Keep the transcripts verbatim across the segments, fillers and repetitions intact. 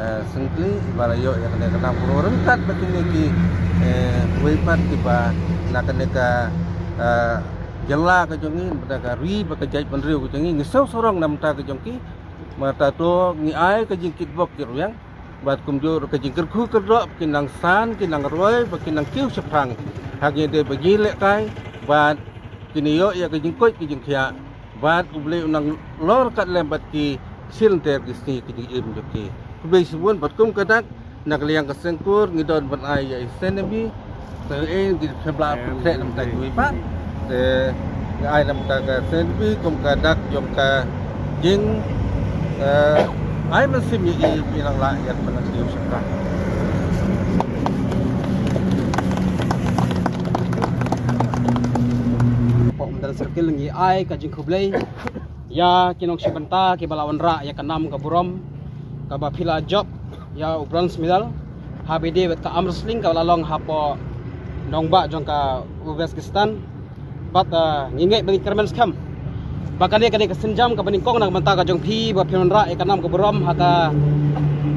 Eh, sngewthuh ba la ïoh ïa kane ka nam kaba ryngkat bad kine ki, eh, wei pat kiba na kane ka, eh, jylla ka jong ngi, na ka ri bad ka jaitbynriew ka jong ngi, ngi sngewsarong na ka bynta ka jong ki. Mynta to ngi ai ka jingkitbok kitrwiang bad kumjuh ka jingkyrkhu kyrdoh, kin nang san, kin nang roi bad kin nang kiew shaphrang. Ha kine ba ngi lehkai bad kin ïoh ïa ka jingkoit ka jingkhiah bad U Blei un nang lor kat lem bad ki shilynter ki sngi ki jingim jong ki. Khublei shibun bad kum ka dak, na ka liang ka seng kur ngi don ban ai ïa i Seng Nebi. Te ei ngi khlem lah ban khreh na ka bynta kiwei pat. Te ngi ai na ka bynta ka Seng Nebi kum ka dak jong ka jing, eh, ai mynsiem ïa i, i nang lah ïa ka bynta kiew shaphrang. Hapoh Umdal Circle ngi ai ka jingkhublei ïa ki nongshim bynta kiba la wanrah ïa ka nam ka burom kaba phi la jop ïa u bronze medal ha ba ïadei bad ka arm wrestling kaba la long hapoh nongbah jong ka Uzbekistan. Bad, ah, ngi ngeit ba ngi kyrmen skhem ba kane ka dei ka sienjam kaba nyngkong na ka bynta ka jong phi ba phi wanrah ïa ka nam ka burom ha ka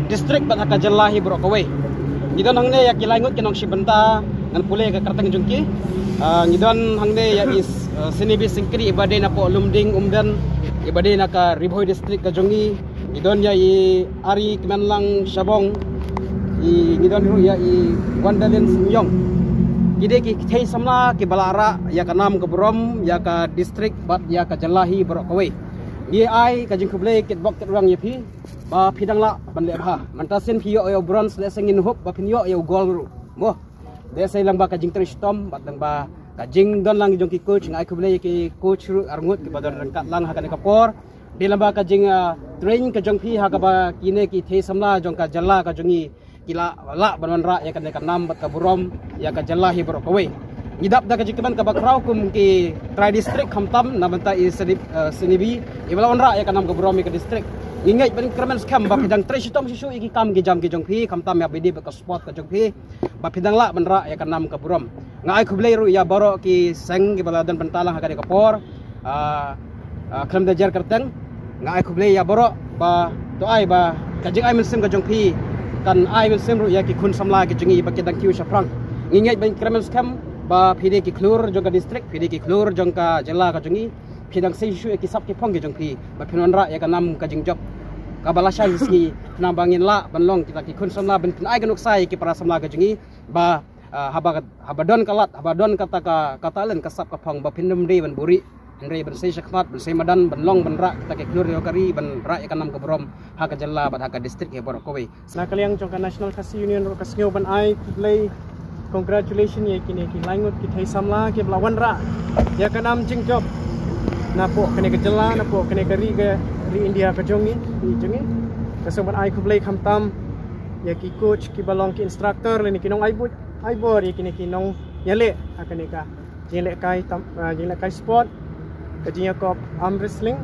district bad ha ka jylla hi baroh kawei. Ngi don hangne ïa ki lai ngut ki nongshim bynta Ngan pule ka kyrteng jong ki. Ah, ngi don hangne ïa i, ah, Snibi Syngkri iba dei napoh Lumding Umden, iba dei na ka Ri Bhoi District ka jong ngi. Ngi don ïa i Ari Kmenlang Shabong. I, ngi don ruh ïa i Wandalin Sniong. Ki dei ki kthei samla kiba la rah ïa ka nam ka burom ïa ka district bad ïa ka jylla hi baroh kawei. Ngi ai ka jingkhublei kitbok kitrwiang ïa phi ba phi dang lah ban leh bha. Mynta sien phi ïoh ïa u bronze, lehse ngin hope ba phin ïoh ïa u gold ruh. Mo. Dei sa lyngba ka jingtrei shitom bad lyngba ka jingdon lang jong ki coach, nga ai khublei ïa ki coach ruh arngut kiba don ryngkat lang ha kane ka por. Dei lyngba ka jing, ah, train ka jong phi ha kaba kine ki thei samla jong ka jylla ka jong ngi ki la lah ban wanrah ïa kane ka nam bad ka burom ïa ka jylla hi baroh kawei. Ngi dap da ka jingkmen kaba khraw kum ki trai district khamtam na bynta i Snibi, ah, Snibi iba la wanrah ïa ka nam ka burom ïa ka district. Ngi ngeit ban kyrmen skhem ba phi dang trei shitom shisha ïa ki kam ki jam ki jong phi khamtam ïa bidi bad ka sport ka jong phi. Ba phi dang lah ban rah ïa ka nam ka burom. Nga ai khublei ruh ïa baroh ki seng kiba la don bynta lang ha kane ka por. Ah, ah, khlem da jer kyrteng, nga ai khublei ïa baroh ba to ai ba ka jingai mynsiem ka jong phi kan ai mynsiem ruh ïa ki khun samla ki jong ngi ba ki dang kiew shaphrang. Ngi ngeit ban kyrmen skhem ba phi dei ki khlur jong ka district, phi dei ki khlur jong ka jylla ka jong ngi. Phi dang shisha ïa ki sap ki phong ki jong phi ba phin wanrah ïa ka nam ka jingjop kaba lashai sngi, khnang ba ngin lah ban long kita ki khun samla ban phin ai ka nuksa ïa ki para samla ka jong ngi ba, ah, haba ka, haba don ka lad, haba don kata ka, ka talent, ka sap ka phong ba phin ym dei ban buhrieh, hynrei ban sei shakhmat, ban sei madan, ban long ban rah kita ki khlur ïa ka ri, ban rah ïa ka nam ka burom ha ka jylla bad ha ka district hi baroh kawei. Na ka liang jong ka National Khasi Union ruh ka sngew ban ai khublei, congratulations ïa kine ki laingut ki thei samla kiba la wanrah ïa ka nam jingjop napoh kane ka jylla, napoh kane ka ri, ka ri India ka jong ngi, ri jong ngi. Ka sngew ban ai khublei khamtam ïa ki coach kiba long ki instructor lane ki nong ai bor, ai bor ïa kine ki nongïaleh ha kane ka jinglehkai tam, ah, jinglehkai sport, ka jingïakop arm wrestling.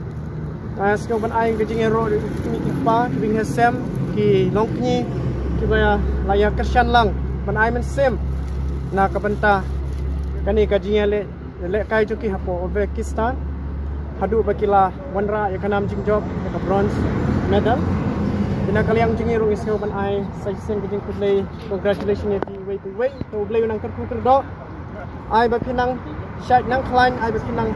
Ah, sngew ban ai ka jingïaroh ïa kine ki kpa ki bynta sem, ki longkñi kiba la ïa kyrshan lang ban ai mynsiem na ka bynta kane ka jingïaleh, lehkai jong ki hapoh Uzbekistan haduh ba ki la wanrah ïa ka nam jingjop ïa ka bronze medal. Te na ka liang jong ngi ruh ngi sngew ban ai sa shisien ka jingkhublei, congratulations ïa phi uwei pa uwei. To U Blei un nang kyrkhu kyrdoh, ai ba phi nang shait nang khlaiñ, ai ba phi nang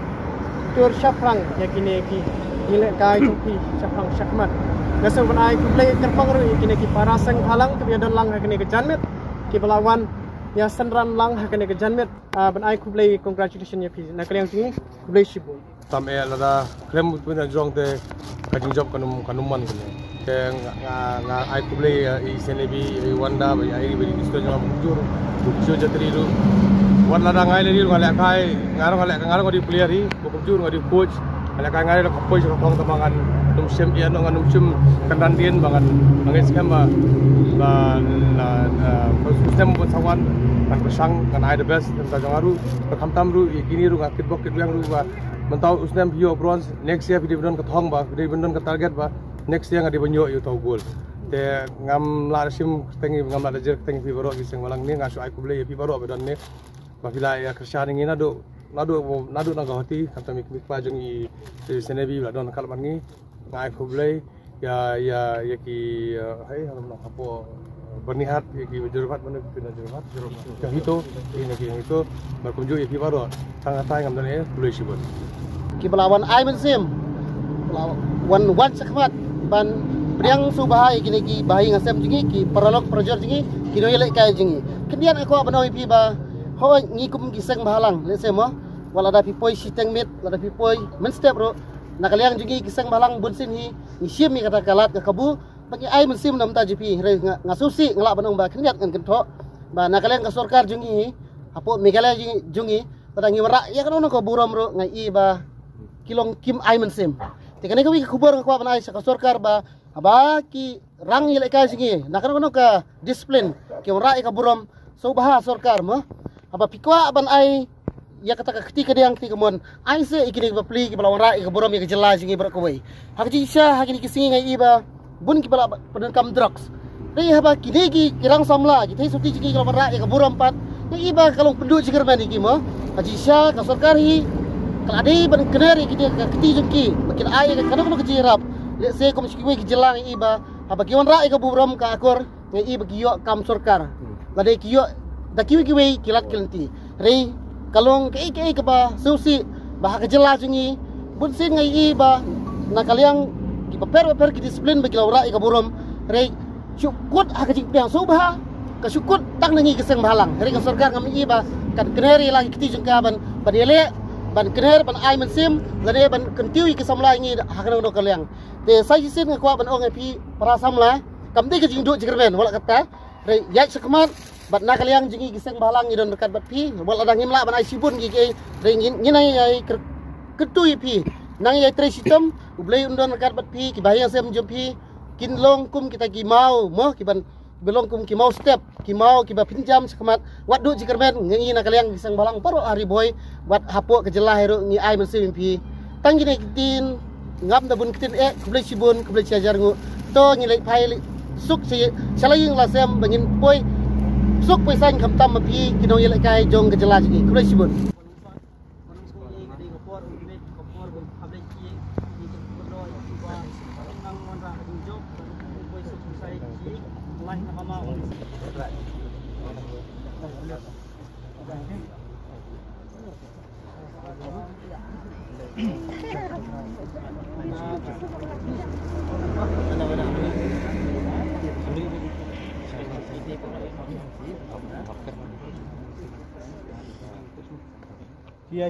tur shaphrang ïa kine ki jinglehkai jong phi shaphrang shakhmat. Nga sngew ban ai khublei kyrpang ruh ïa kine ki para seng bhalang kiba ïadon lang ha kane ka janmiet, kiba la wan ïasynran lang ha kane ka janmiet. Ah, ban ai khublei, congratulations ïa phi na ka liang jong ngi. Khublei shibun. Tam eh lada khlem pynjrong te ka jingjop kan ym, kan ym man kane. Te nga, nga, nga ai khublei ïa i Snibi, i Wanda, ba i Ari, ba i Kristo jong nga kumjuh, kumjuh jatri ruh. Wat lada ngai lei ruh nga lehkai, nga ruh nga lehkai, nga ruh nga dei player hi, ba kumjuh nga dei coach. Nga lehkai ngai lei ka poi sha ka thong tang ba ngan ym shym ïa, ngan ym shym kynran dien ba ngan, ba ngan skhem ba, ba la, la, ba u snem ban sa wan ngan pyrshang, ngan ai the best. Te jong nga ruh, ba khamtam ruh ïa kine ruh nga kitbok kitrwiang ruh ba mynta u snem phi ïoh bronze, next year phi dei ban don ka thong ba, phi dei ban don ka target ba next year nga dei ban ïoh ïa uta u gold. Te ngam lah da shim kyrteng, ngam lah da jer kyrteng phi baroh ki seng bhalang ne, nga shu ai khublei ïa phi baroh ba don ne. Ba phi la ïa kyrshan ïa ngi naduh, naduh, naduh na Guwahati, khamtam ïa ki kpa jong i, i Snibi ba la don ryngkat bad ngi. Nga ai khublei ïa, ïa, ïa ki, eh, hai, hapoh Byrnihat, ïa ki Jorabat, mano ki na Jorabat, Jorabat. Ïa kito, ïa ki, ïa kito. Bad kumjuh ïa phi baroh. Tang hatai ngam don eh, khublei shibun. Kiba la wan ai mynsiem, la wan, wan shakhmat ban pdiang sngewbha ïa kine ki bahaïing hasem jong ngi, ki paralok parajor jong ngi, ki nongïalehkai jong ngi. Khyndiat nga kwah ban ong ïa phi ba, hooid ngi kum ki seng bhalang, lehse mo, wat lada phi poi shiteng miet, lada phi poi mynstep ruh, na ka liang jong ngi ki seng bhalang bunsien hi ngi shim ïa kata ka lad ka kabu ba ngi ai mynsiem na ka bynta jong phi. Hynrei nga, nga sngewsih, nga lah ban ong ba khyndiat ngan kynthoh ba na ka liang ka sorkar jong ngi hi, hapoh Meghalaya jong ngi, jong ngi, lada ngi wanrah ïa kano kano ka burom ruh nga i ba ki long kim ai mynsiem. Te kane kawei ka khubor nga kwah ban ai sha ka sorkar ba haba ki rang ïalehkai jong ngi na kano kano ka discipline ki wanrah ïa ka burom, sngewbha sorkar mo, haba phi kwah ban ai ïa kata ka kti kadiang, kti kamon, ai se ïa kine ki bapli kiba la wanrah ïa ka burom ïa ka jylla jong ngi baroh kawei. Ha ka jingshisha ha kine ki sngi nga i ba bun kiba la pyndonkam drugs. Te haba kine ki, ki rang samla, ki thei sotti jong ngi ki la wanrah ïa ka burom pat, nga i ba ka long pynduh jingkyrmen ïa ki mo. Ha ka jingshisha ka sorkar hi ka la dei ban kner ïa kine ka kti jong ki ba ki la ai ïa kano kano ka jingïarap. Lehse kum sha kiwei ki jylla nga i ba haba ki wanrah ïa ka burom ka akor, nga i ba ki ïoh kam sorkar. Hmm. Lada ki ïoh Da kiwei kiwei ki lad ki lynti. Hynrei ka long kaei kaei kaba sngewsih ba ha ka jylla jong ngi bun sien nga ïohi ba na ka liang ki bapher bapher ki discipline ba ki la wanrah ïa ka burom. Hynrei shu kut ha ka jingpdiang sngewbha, ka shu kut tang na ngi ki seng bhalang. Hynrei ka sorkar ngam ïohi ba kan kner ïa la ki kti jong ka ban, ban ïaleh, ban kner, ban ai mynsiem lane ban kyntiew ïa ki samla ïa ngi ha kano kano ka liang. Te sa shisien nga kwah ban ong ïa phi para samla, kam dei ka jingduh jingkyrmen, wat la katta. Hynrei ïaid shakhmat bad na ka liang jong ngi ki seng bhalang ngi don ryngkat bad phi. Wat la dang ngim lah ban ai shibun ki, ki, hynrei ngin, ngin ai, ai kyr-, kyrkhu ïa phi. Nang ïai trei shitom, U Blei un don ryngkat bad phi, ki bahaïing hasem jong phi kin long kum kita ki maw, mo, ki ban, ban long kum ki maw step, ki maw kiba pynjam shakhmat. Wat duh jingkyrmen, ngi na ka liang ki seng bhalang baroh ha Ri Bhoi bad hapoh ka jylla hi ruh ngi ai mynsiem ïa phi. Tang kine ki ktien, ngam da bun ktien eh, khublei shibun, khublei shihajar nguh. To ngin leit phai leit suk sha, sha la ïing la sem ba ngin poi suk poi saiñ khamtam ma phi ki nongïalehkai jong ka jylla jong ngi. Khublei shibun.